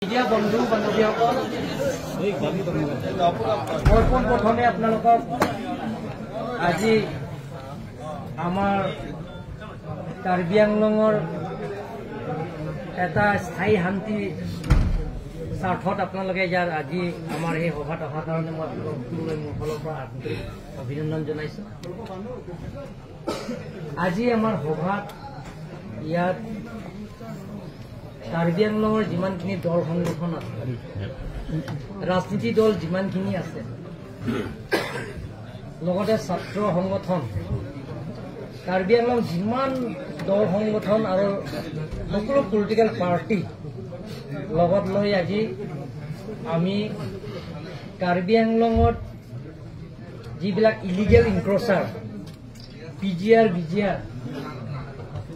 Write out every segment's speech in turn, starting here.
Media বন্ধু বান্ধৱীসকল, মই পোনপ্ৰথমে আপোনালোকক আজি আমাৰ কাৰ্বি আংলঙৰ এটা স্থায়ী শান্তি স্বাৰ্থত আপোনালোকে ইয়াৰ আজি আমাৰ এই সভাত অহাৰ কাৰণে মই আপোনালোকক সকলোলৈ মোৰ ফালৰ পৰা আন্তৰিক অভিনন্দন জনাইছোঁ। আজি আমাৰ সভাত ইয়াত কাৰ্বি আংলঙৰ যিমানখিনি দল সংগঠন আছে, ৰাজনীতি দল যিমানখিনি আছে, লগতে ছাত্ৰ সংগঠন, কাৰ্বি আংলং যিমান দল সংগঠন আৰু সকলো পলিটিকেল পাৰ্টি লগত লৈ আজি আমি কাৰ্বি আংলঙত যিবিলাক illegal encroacher PGR BGR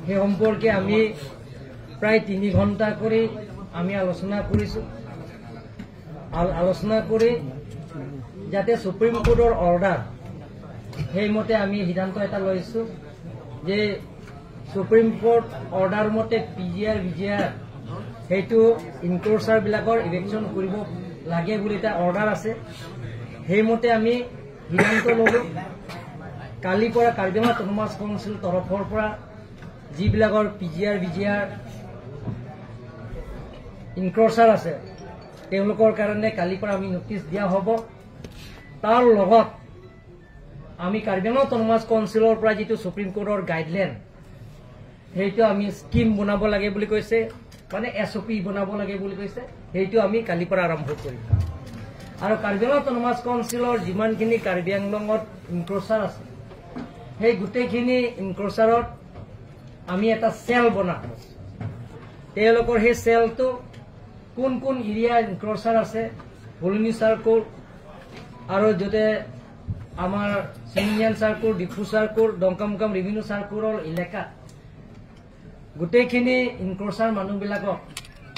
সেই সম্পৰ্কে আমি প্ৰায় 3 ঘণ্টা কৰি আমি আলোচনা কৰিছোঁ। আলোচনা কৰি যাতে সুপ্ৰিম কোৰ্টৰ অৰ্ডাৰ সেইমতে আমি সিদ্ধান্ত এটা লৈছোঁ যে সুপ্ৰিম কোৰ্ট অৰ্ডাৰ মতে পিজিআৰ বিজিআৰ সেইটো ইনক্ৰ'চাৰবিলাকৰ ইভেকশ্যন কৰিব লাগে বুলি এটা অৰ্ডাৰ আছে, সেইমতে আমি সিদ্ধান্ত ল'লোঁ। কালিৰ পৰা কাৰ্বি আংলং অট'নমাছ কাউন্সিল তৰফৰ পৰা যিবিলাকৰ পিজিআৰ বিজিআৰ ইনক্ৰ'চাৰ আছে তেওঁলোকৰ কাৰণে কালিৰ পৰা আমি নটিচ দিয়া হ'ব। তাৰ লগত আমি কাৰ্বি আংলং অট'নমাছ কাউন্সিলৰ পৰা যিটো সুপ্ৰিম কোৰ্টৰ গাইডলাইন সেইটো আমি স্কিম বনাব লাগে বুলি কৈছে, মানে SOP বনাব লাগে বুলি কৈছে, সেইটো আমি কালিৰ পৰা আৰম্ভ কৰিম। আৰু কাৰ্বি আংলং অট'নমাছ কাউন্সিলৰ যিমানখিনি কাৰ্বি আংলঙত ইনক্ৰ'চাৰ আছে সেই গোটেইখিনি ইনক্ৰ'চাৰত আমি এটা চেল বনাম। তেওঁলোকৰ সেই চেলটো কোন কোন এৰিয়া ইনক্ৰ'চাৰ আছে, হলুনি চাৰ্কুল আৰু য'তে আমাৰ চিমিনিয়ান চাৰ্কুল, ডিফু চাৰ্কুল, ডংকামুকাম ৰেভিনিউ চাৰ্কুলৰ এলেকাত গোটেইখিনি ইনক্ৰ'চাৰ মানুহবিলাকক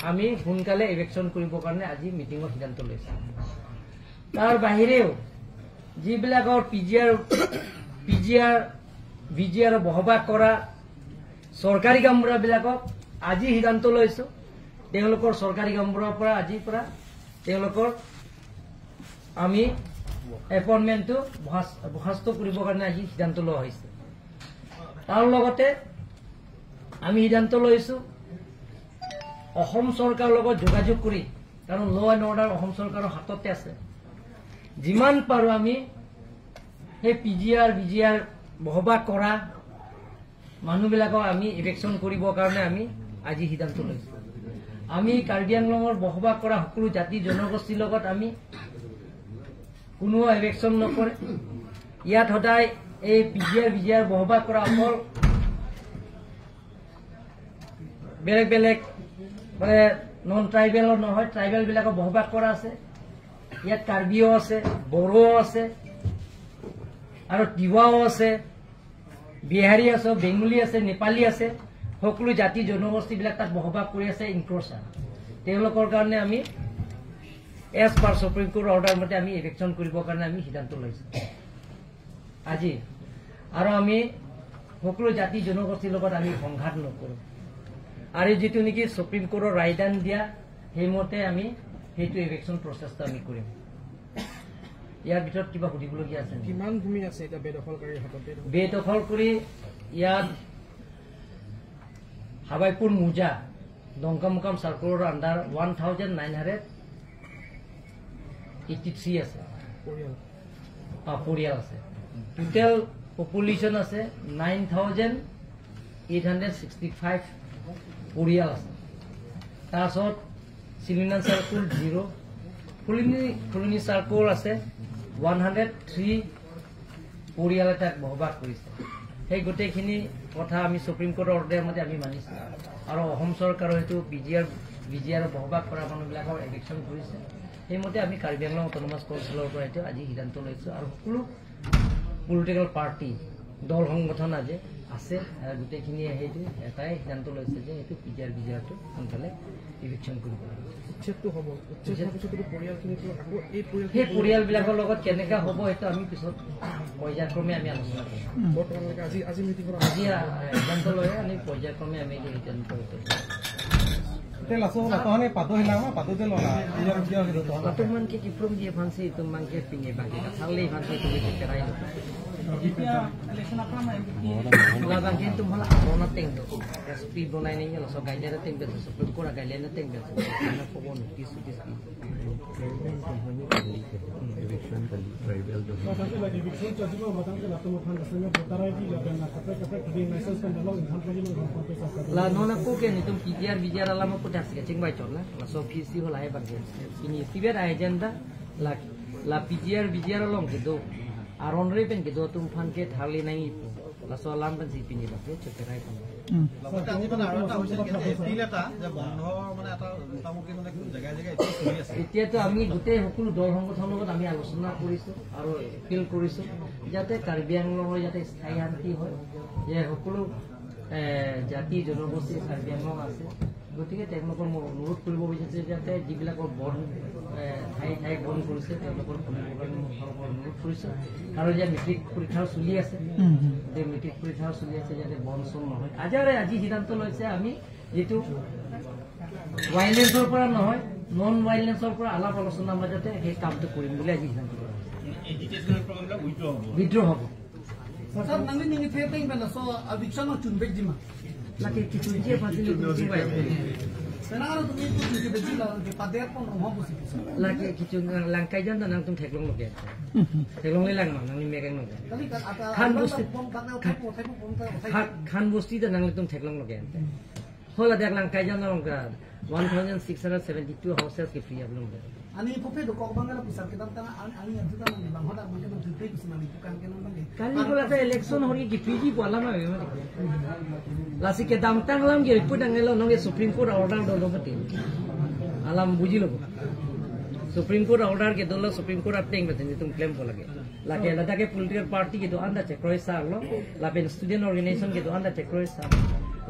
আমি সোনকালে ইভেকশ্যন কৰিবৰ কাৰণে আজি মিটিঙত সিদ্ধান্ত লৈছোঁ। তাৰ বাহিৰেও যিবিলাকৰ পিজিআৰ বিজিআৰ বসবাস কৰা চৰকাৰী গাঁওবুঢ়াবিলাকক আজি সিদ্ধান্ত লৈছোঁ, তেওঁলোকৰ চৰকাৰী গাঁওবুঢ়াৰ পৰা আজিৰ পৰা তেওঁলোকৰ আমি এপইণ্টমেণ্টটো বৰ্খাস্ত কৰিবৰ কাৰণে আজি সিদ্ধান্ত লোৱা হৈছে। তাৰ লগতে আমি সিদ্ধান্ত লৈছোঁ অসম চৰকাৰৰ লগত যোগাযোগ কৰি, কাৰণ ল এণ্ড অৰ্ডাৰ অসম চৰকাৰৰ হাততে আছে, যিমান পাৰোঁ আমি সেই পিজিআৰ বিজিআৰ বসবাস কৰা মানুহবিলাকক আমি ইভেকশ্যন কৰিবৰ কাৰণে আমি আজি সিদ্ধান্ত লৈছোঁ। আমি কাৰ্বি আংলঙৰ বসবাস কৰা সকলো জাতি জনগোষ্ঠীৰ লগত আমি কোনো ইভেকশ্যন নকৰে। ইয়াত সদায় এই পিজিআৰ বিজিআৰ বসবাস কৰা অকল বেলেগ বেলেগ মানে নন ট্ৰাইবেলৰ নহয়, ট্ৰাইবেলবিলাকৰ বসবাস কৰা আছে, ইয়াত কাৰ্বিও আছে, বড়োও আছে আৰু তিৱাও আছে, বিহাৰী আছে, বেংগলী আছে, নেপালী আছে, সকলো জাতি জনগোষ্ঠীবিলাক তাত বসবাস কৰি আছে ইনক্ৰ'চাৰ। তেওঁলোকৰ কাৰণে আমি as per supreme court order মতে আমি ইভেকশ্যন কৰিবৰ কাৰণে আমি সিদ্ধান্ত লৈছোঁ আজি। আৰু আমি সকলো জাতি জনগোষ্ঠীৰ লগত আমি সংঘাত নকৰোঁ আৰু যিটো নেকি সুপ্ৰিম কোৰ্টৰ ৰায়দান দিয়া সেইমতে আমি সেইটো ইভেকশ্যন প্ৰচেছটো আমি কৰিম। ইয়াৰ ভিতৰত কিবা সুধিবলগীয়া আছে? কিমান ভূমি আছে এতিয়া বেদখলকাৰীৰ হাতত? বেদখল কৰি ইয়াত হাবাইপুৰ মুজা ডংকামুকাম চাৰ্কুলৰ আণ্ডাৰ 1983 আছে পৰিয়াল আছে। টোটেল পপুলেশ্যন আছে 9865 পৰিয়াল আছে। তাৰপাছত চিলিনান চাৰ্কুল 0, ফুলনি চাৰ্কুল আছে 103 পৰিয়ালে তাত বসবাস কৰিছে। সেই গোটেইখিনি কথা আমি সুপ্ৰিম কোৰ্টৰ অৰ্ডাৰ মতে আমি মানিছোঁ আৰু অসম চৰকাৰৰ সেইটো পিজিআৰ বিজিআৰ বসবাস কৰা মানুহবিলাকৰ এভিকশ্যন কৰিছে, সেইমতে আমি কাৰ্বি আংলং অট'নমাছ কাউন্সিলৰ পৰা এইটো আজি সিদ্ধান্ত লৈছোঁ। আৰু সকলো পলিটিকেল পাৰ্টি দল সংগঠন আজি আছে গোটেইখিনিয়ে সেইটো এটাই সিদ্ধান্ত লৈছে যে সেইটো পিজিআৰ বিজিআৰটো সোনকালে ইভিকশ্যন কৰিব লাগিব। সেই পৰিয়ালবিলাকৰ লগত কেনেকুৱা হ'ব সেইটো আমি পিছত পৰ্যায়ক্ৰমে আমি আলোচনা কৰিম। আজি সিদ্ধান্ত লৈ আমি পৰ্যায়ক্ৰমে আমি সিদ্ধান্ত। Te laso latone pado hilama pado de lola iya iya gitu to lato man ke kiprum die fansi itu mangke pinge bagi kasale fansi itu ke perai এতিয়া ইলেকশন আপনা la bangke tum hola arona teng do SP bonai ni laso guideline teng be supreme court guideline teng be na pogo notice notice eviction kali tribal do eviction chajibo matang ke lato mothan kasme botarai di la na kapre kapre trading license kan dalo inhan lagi no la nona ko ke ni tum PGR BGR alama ko das ke ching bai chon la laso PC hola hai bangke ini sibet agenda la la PGR BGR along ke do aron re pen ke do tum phan ke thali nai la so lam pan si pini ba ke choterai pan লগতে আজি মানে আৰু এটা হৈছে যে appeal এটা যে বন্ধ মানে এটা মোটামুটি মানে জেগাই জেগাই চলি আছে। এতিয়াতো আমি গোটেই সকলো দল সংগঠনৰ লগত আমি আলোচনা কৰিছো আৰু এপিল কৰিছো যাতে কাৰ্বি আংলঙৰ যাতে স্থায়ী শান্তি হয়, যে সকলো জাতি জনগোষ্ঠী কাৰ্বি আংলং আছে, গতিকে তেওঁলোকৰ মই অনুৰোধ কৰিব বিচাৰিছো যাতে যিবিলাকৰ বন ঠাই ঠাই বন্ধ কৰিছে তেওঁলোকৰ খুলিবৰ কাৰণে মই অনুৰোধ কৰিছোঁ। আৰু এতিয়া মেট্ৰিক পৰীক্ষাও চলি আছে, গোটেই মেট্ৰিক পৰীক্ষাও চলি আছে, যাতে বন চন নহয়। আজি সিদ্ধান্ত লৈছে আমি যিটো ৱাইলেন্সৰ পৰা নহয় নন ৱাইলেন্সৰ পৰা আলাপ আলোচনাৰ মাজতে সেই কামটো কৰিম বুলি আজি সিদ্ধান্ত লোৱা হৈছে। উইড্ৰ হ'ব। Laki kitunje pasti lu laki kitun langkai jan nang tum theklong loke theklong le lang nang ni mekang loke khan bosti khan bosti da nang tum theklong loke hola dak langkai jan nang ka 1672 houses ke free ablong ani pope do kok bangala pisar ke tang ani adta nang bang hoda mangke do tupe kusmani pukan ke nang bangke kali bola ta election hori ki piji bola ma lasi ke dam tang lam ge report ang lo nong supreme court order do lo pati alam buji lo supreme court order ke dolo supreme court apteng bethen tum claim ko lage lage lada ke political party ke do anda che kroi sa lo la pen student organization ke do anda che kroi sa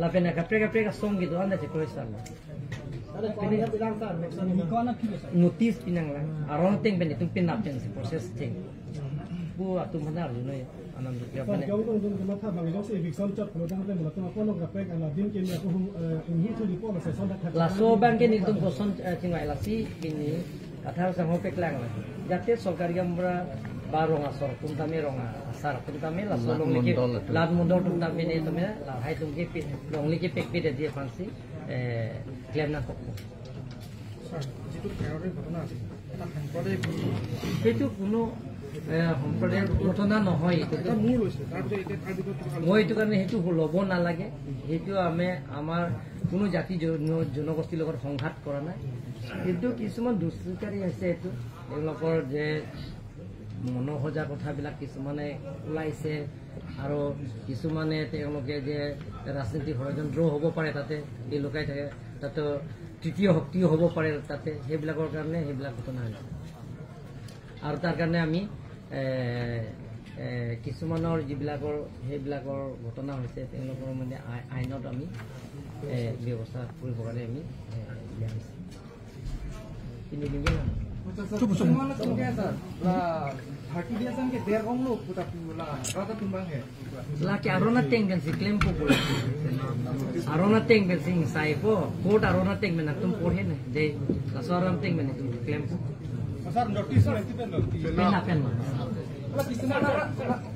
la pen ka pre ka song ke do anda che kroi sa lo notice pinang lang aron teng ben tum pin up process thing bu atum hana no anam ya bane la so bang ke nitum koson chingwai lasi bini kathar sang hopek lang যাতে সরকারি আমরা বা রঙা সর তুমতামে রঙা সার তুমতামে লা so long লিকে লাদ Mondal তুমতামে নে তুমি লা হাই তুমকে লং লিকে পেক পে দিয়ে ফান্সি ক্লেম না কপ যিটো তেৰৰে ঘটনা আছিল এটা সাম্প্ৰদায়িক সেইটো কোনো সম্প্ৰদায়ৰ ঘটনা নহয়। মই এইটো কাৰণে সেইটো ল'ব নালাগে, সেইটো আমি আমাৰ কোনো জাতি জনগোষ্ঠীৰ লগত সংঘাত কৰা নাই, কিন্তু কিছুমান দুষ্কৃতিকাৰী আছে এইটো তেওঁলোকৰ যে মনোসজা কথাবিলাক কিছুমানে ওলাইছে আৰু কিছুমানে তেওঁলোকে যে ৰাজনীতিক ষড়যন্ত্ৰও হ'ব পাৰে তাতে এই লুকাই থাকে, তাতে তৃতীয় শক্তিও হ'ব পাৰে তাতে, সেইবিলাকৰ কাৰণে সেইবিলাক ঘটনা হৈছে। আৰু তাৰ কাৰণে আমি কিছুমানৰ যিবিলাকৰ সেইবিলাকৰ ঘটনা হৈছে তেওঁলোকৰ মানে আইনত আমি ব্যৱস্থা কৰিবৰ কাৰণে আমি দিয়া হৈছে। কিন্তু laki arona teng ben si claim po po arona teng ben sing sai po court arona teng ben tum porhe ne de lasoram teng ben tum claim po sir notice pen pen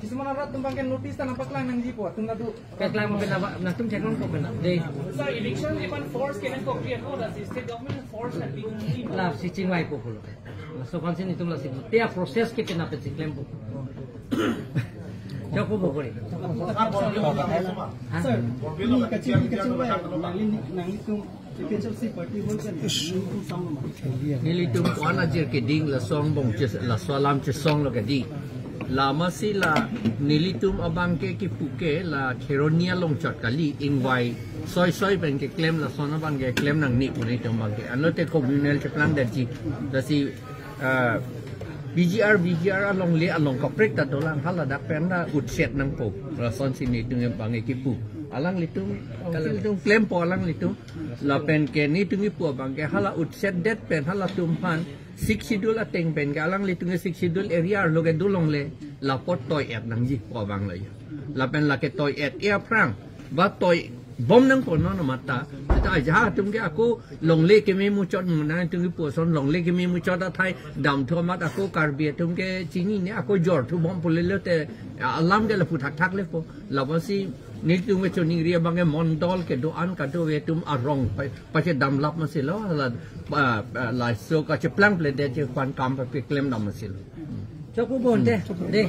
কিছুমান আৰু তুমবাংকে notice ta nampak lang nang jipo tum nadu pek lang pen na tum check ko pen de sir election even force can ko clear ko the state government force and la si chingwai po po so fancy ni tum la si te process ke pen pen si claim po Joko bokore sir ni kachin nang tum Nili tum kuan ajir ke ding la song bong che la salam che song lo ke di la ma si la nili tum abang ke ki puke la kheronia long chot kali ing wai soi soi ben ke claim la sona bang ke claim nang ni pune tum bang ke anlo te communal che plan der ji da si BGR BGR along le along koprek ta dolang hala dak pen la ut set nang po la son si ni tung bang ke pu alang litung litung claim po alang litung la pen ke ni tungi pu bang ke hala ut set det pen hala tum phan six schedule ateng pen ke alang litung six schedule area lo ke dulong le la pot toy et nang ji po bang le la pen la ke toy et e prang ba toy bom nang po no no mata Azha তুমকে আকৌ লংলে কেমে মুচত না তুমি পোষণ লংলে কেমে মুচত ঠাই দাম থমাত আকৌ কাৰ্বি তুমকে চিনি নে আকৌ জ্বৰ থু বম পুলিলে তে আলাম গেলে ফুথাক থাকলে পো লবসি নি তুমি চনি রিয়া বাঙ্গে মন্ডল কে do an ka do we tum arong pa che dam lap ma silo la la so ka che plang ple de che kwan kam pa pe klem dam ma silo চকু বন্ধে দে।